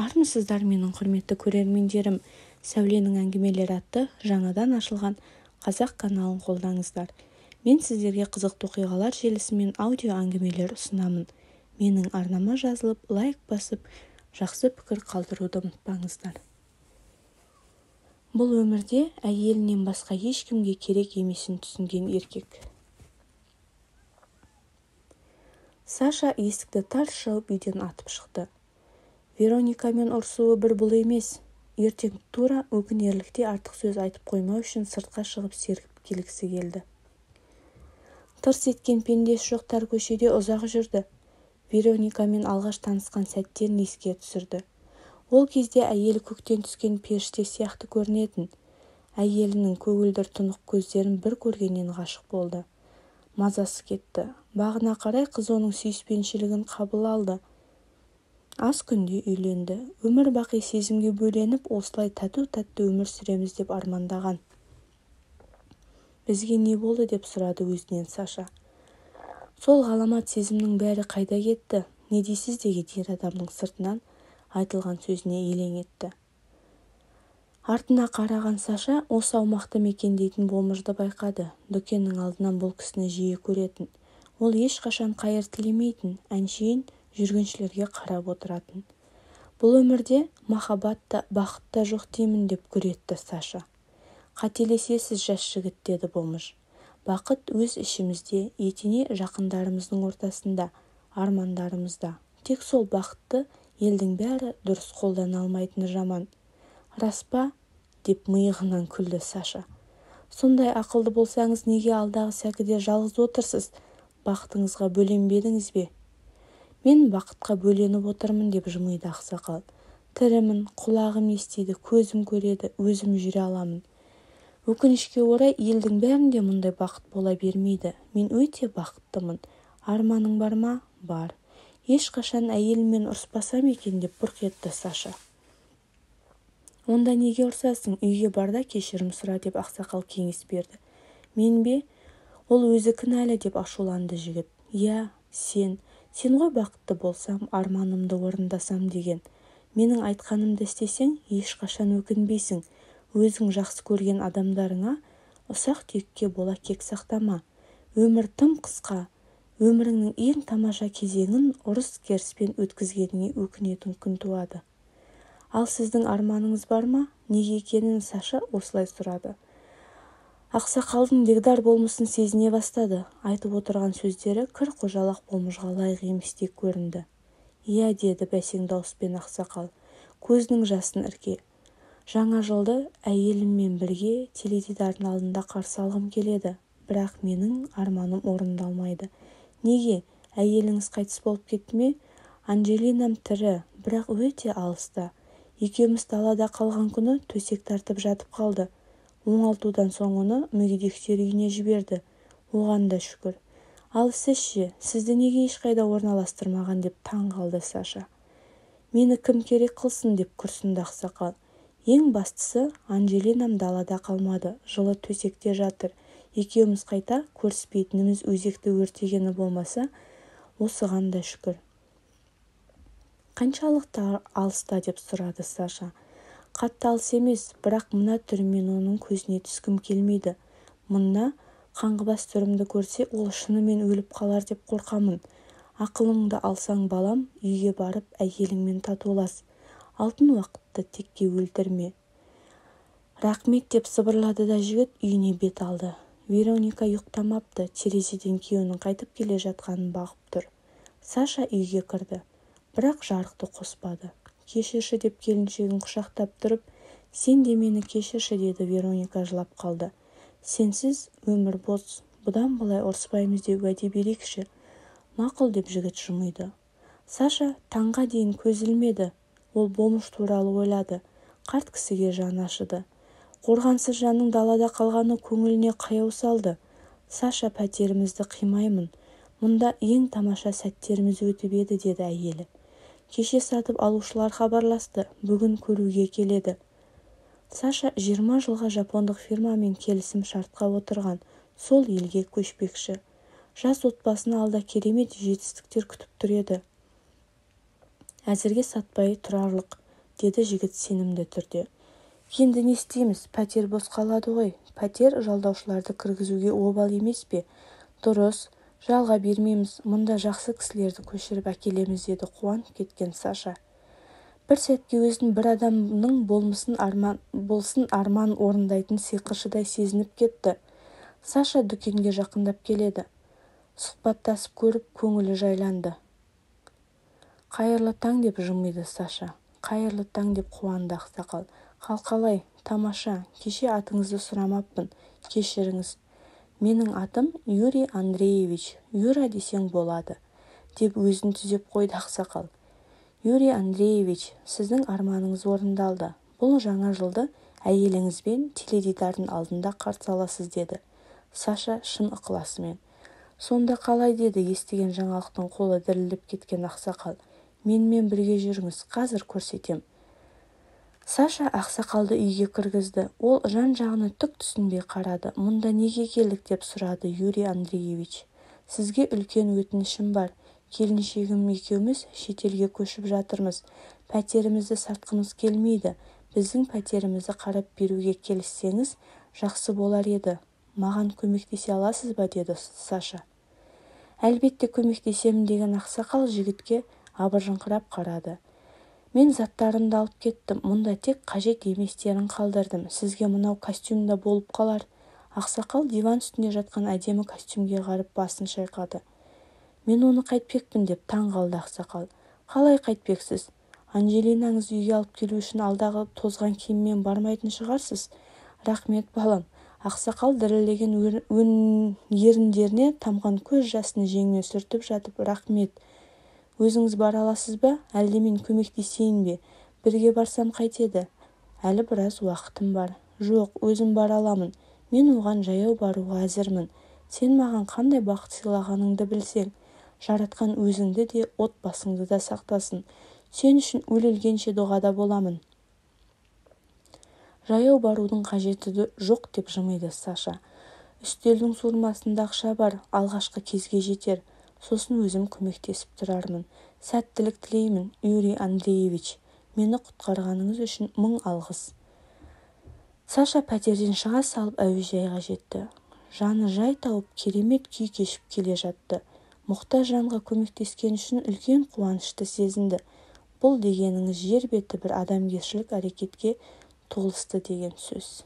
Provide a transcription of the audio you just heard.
Армысыздар, менің құрметті көрермендерім! Сәуленің әңгімелері атты жаңадан ашылған қазақ каналын қолдаңыздар. Мен сіздерге қызықты оқиғалар желісімен аудио әңгімелер ұсынамын. Менің арнама жазылып, лайк басып, жақсы пікір қалдыруды ұмытпаңыздар. Бұл өмірде әйелінен басқа ешкімге керек емесін түсінген еркек. Саша есікті тарс жауып, үйден атып шықты. Вероникамен ұрсуы бір бұл емес. Ертең тура өкінерліктей артық сөз айтып қоймау үшін сыртқа шығып сергіп келгісі келді. Тырс еткен пендесі жоқ тар көшеде ұзақ жүрді. Вероникамен алғаш танысқан сәттерін еске түсірді. Ол кезде әйелі көктен түскен періште сияқты көрінетін. Әйелінің көгілдір тұнық көздерін бір көргеннен ғашық болды. Мазасы кетті. Бағына қарай қыз оның сүйіспеншілігін қабыл алды. Аз күнде үйленді. Өмір бақи сезімге бөленіп, осылай тату-тәтті өмір сүреміз деп армандаған. Бізге не болды, деп сұрады өзінен Саша. Сол ғаламат сезімнің бәрі қайда кетті? Не дейсіз, деген ер адамның сыртынан айтылған сөзіне елең етті. Артына қараған Саша осы аумақты мекендейтін бомжды байқады. Дүкеннің алдынан бұл кісіні жиі көретін. Ол ешқашан қайыр тілемейтін, әншейін жүргіншілерге қарап отыратын. Бұл өмірде махаббат та, бақыт та жоқ деймін, деп күр етті Саша. Қателесесіз, жас жігіт, деді бомж. Бақыт өз ішімізде, етене жақындарымыздың ортасында, армандарымызда. Тек сол бақытты елдің бәрі дұрыс қолдана алмайтыны жаман. Рас па? Деп миығынан күлді Саша. Сондай ақылды болсаңыз, неге алдағы сәкіде жалғыз отырсыз? Бақытыңызға бөленбедіңіз бе? Мен бақытқа бөленіп отырмын, деп жымиды ақсақал. Тірімін, құлағым естиді, көзім көреді, өзім жүре аламын. Өкінішке орай, елдің бәрінде мұндай бақыт бола бермейді. Мен өте бақыттымын. Арманың бар ма? Бар. Ешқашан әйеліммен ұрыспасам екен, деп бұрқ етті Саша. Онда неге ұрсасың? Үйге бар да кешірім сұра, деп ақсақал кеңес берді. Мен бе? Ол өзі кінәлі, деп ашуланды жігіт. Иә, сен. Сен ғой бақытты болсам, арманымды орындасам деген. Менің айтқанымды істесең, ешқашан өкінбейсің. Өзің жақсы көрген адамдарыңа ұсақ түйекке бола кек сақтама. Өмір тым қысқа. Өміріңнің ең тамаша кезеңін ұрыс-керіспен өткізгеніңе өкінетін күн туады. Ал сіздің арманыңыз бар ма? Неге екенін Саша осылай сұрады. Ақсақалдың дегдар болмысын сезіне бастады. Айтып отырған сөздері кір қожалақ болмыжға лайық еместей көрінді. Иә, деді бәсең дауыспен ақсақал, көзінің жасын ірке. Жаңа жылды әйеліммен бірге теледидардың алдында қарсы алғым келеді, бірақ менің арманым орындалмайды. Неге? Әйеліңіз қайтыс болып кетті ме? Анджелинам тірі, бірақ өте алыста. Екеуміз далада қалған күні төсек тартып жатып қалды. Оңалтудан соң оны мүгедектер үйіне жіберді. Оған да шүкір. Ал сіз ше, сізді неге ешқайда орналастырмаған, деп таң қалды Саша. Мені кім керек қылсын, деп күрсінді ақсақал. Ең бастысы, Анджелинам далада қалмады, жылы төсекте жатыр. Екеуміз қайта көріспейтініміз өзекті өртегені болмаса, осыған да шүкір. Қаншалықты алыста, деп сұрады Саша. Қатты алыс емес, бірақ мына түріммен оның көзіне түскім келмейді. Мына қаңғыбас түрімді көрсе, ол шынымен өліп қалар деп қорқамын. Ақылыңды алсаң, балам, үйге барып әйеліңмен татулас. Алтын уақытты текке өлтірме. Рақмет, деп сыбырлады да жігіт үйіне бет алды. Вероника ұйықтамапты, терезеден күйеуінің қайтып келе жатқанын бағып тұр. Саша үйге кірді, бірақ жарықты қоспады. Кешірші, деп келіншегін құшақтап тұрып, сен де мені кешірші, деді Вероника жылап қалды. Сенсіз өмір бос, бұдан былай ұрыспаймыз деп уәде берейікші. Мақұл, деп жігіт жымиды. Саша таңға дейін көз ілмеді. Ол бомж туралы ойлады. Қарт кісіге жаны ашыды. Қорғансыз жанның далада қалғаны көңіліне қаяу салды. Саша, пәтерімізді қимаймын. Мұнда ең тамаша сәттеріміз өтіп еді, деді әйелі. Кеше сатып алушылар хабарласты, бүгін көруге келеді. Саша 20 жылға жапондық фирмамен келісім шартқа отырған, сол елге көшпекші. Жас отбасыны алда керемет жетістіктер күтіп тұр еді. Әзірге сатпай тұрарлық. Деді жігіт сенімді түрде. Енді не істейміз? Пәтер бос қалады ғой. Пәтер жалдаушыларды кіргізуге обал емес пе? Дұрыс, жалға бермейміз. Мұнда жақсы кісілерді көшіріп әкелеміз, деді қуанып кеткен Саша. Бір сәтке өзін бір адамның болмысын арман, болсын арман орындайтын сиқыршыдай сезініп кетті. Саша дүкенге жақындап келеді. Сұхбаттасып көріп, көңілі жайланды. «Қайырлы таң», – деп жымиды Саша. «Қайырлы таң», – деп қуанды ақсақал. «Хал қалай?» «Тамаша. Кеше атыңызды сұрамаппын, кешіріңіз». «Менің атым Юрий Андреевич, Юра десең болады», – деп өзін түзеп қойды ақсақал. «Юрий Андреевич, сіздің арманыңыз орындалды. Бұл жаңа жылды әйеліңізбен теледидардың алдында қарсы аласыз», – деді Саша шын ықыласымен. «Сонда қалай?» – деді естіген жаңалықтан қолы дірілдеп кеткен ақсақал. «Менімен бірге жүріңіз, қазір көрсетем». Саша ақсақалды үйге кіргізді. Ол жан-жағына түк түсінбей қарады. «Мұнда неге келдік?» – деп сұрады Юрий Андреевич. «Сізге үлкен өтінішім бар. Келіншегім екеуміз шетелге көшіп жатырмыз. Пәтерімізді сатқымыз келмейді. Біздің пәтерімізді қарап беруге келіссеңіз, жақсы болар еді. Маған көмектесе аласыз ба?» – деді Саша. «Әлбетте көмектесемін», – деген ақсақал жігітке абыржыңқырап қарады. «Мен заттарымды алып кеттім. Мұнда тек қажет еместерін қалдырдым. Сізге мынау костюм да болып қалар». Ақсақал диван үстінде жатқан әдемі костюмге қарап басын шайқады. «Мен оны қайтпекпін?» – деп таң қалды ақсақал. «Қалай қайтпексіз? Анжелинаңызды үйге алып келу үшін алдағы тозған киіммен бармайтын шығарсыз? Рақмет, балам». Ақсақал дірілдеген еріндеріне тамған көз жасын жеңімен сүртіп жатып: «Рақмет. Өзіңіз бара аласыз ба, әлде мен көмектесейін бе? Бірге барсам қайтеді? Әлі біраз уақытым бар». «Жоқ, өзім бара аламын. Мен оған жаяу баруға әзірмін. Сен маған қандай бақыт сыйлағаныңды білсең. Жаратқан өзіңді де, отбасыңды да сақтасын. Сен үшін өле-өлгенше дұғада боламын». «Жаяу барудың қажеті жоқ», – деп жымиды Саша. «Үстелдің суырмасында ақша бар. Алғашқы кезге жетер. Сосын өзім көмектесіп тұрармын. Сәттілік тілеймін, Юрий Андреевич. Мені құтқарғаныңыз үшін мың алғыс». Саша пәтерден шыға салып әуежайға жетті. Жаны жай тауып, керемет күй кешіп келе жатты. Мұқтаж жанға көмектескені үшін үлкен қуанышты сезінді. Бұл дегеніңіз жер беті бір адамгершілік әрекетке толысты деген сөз.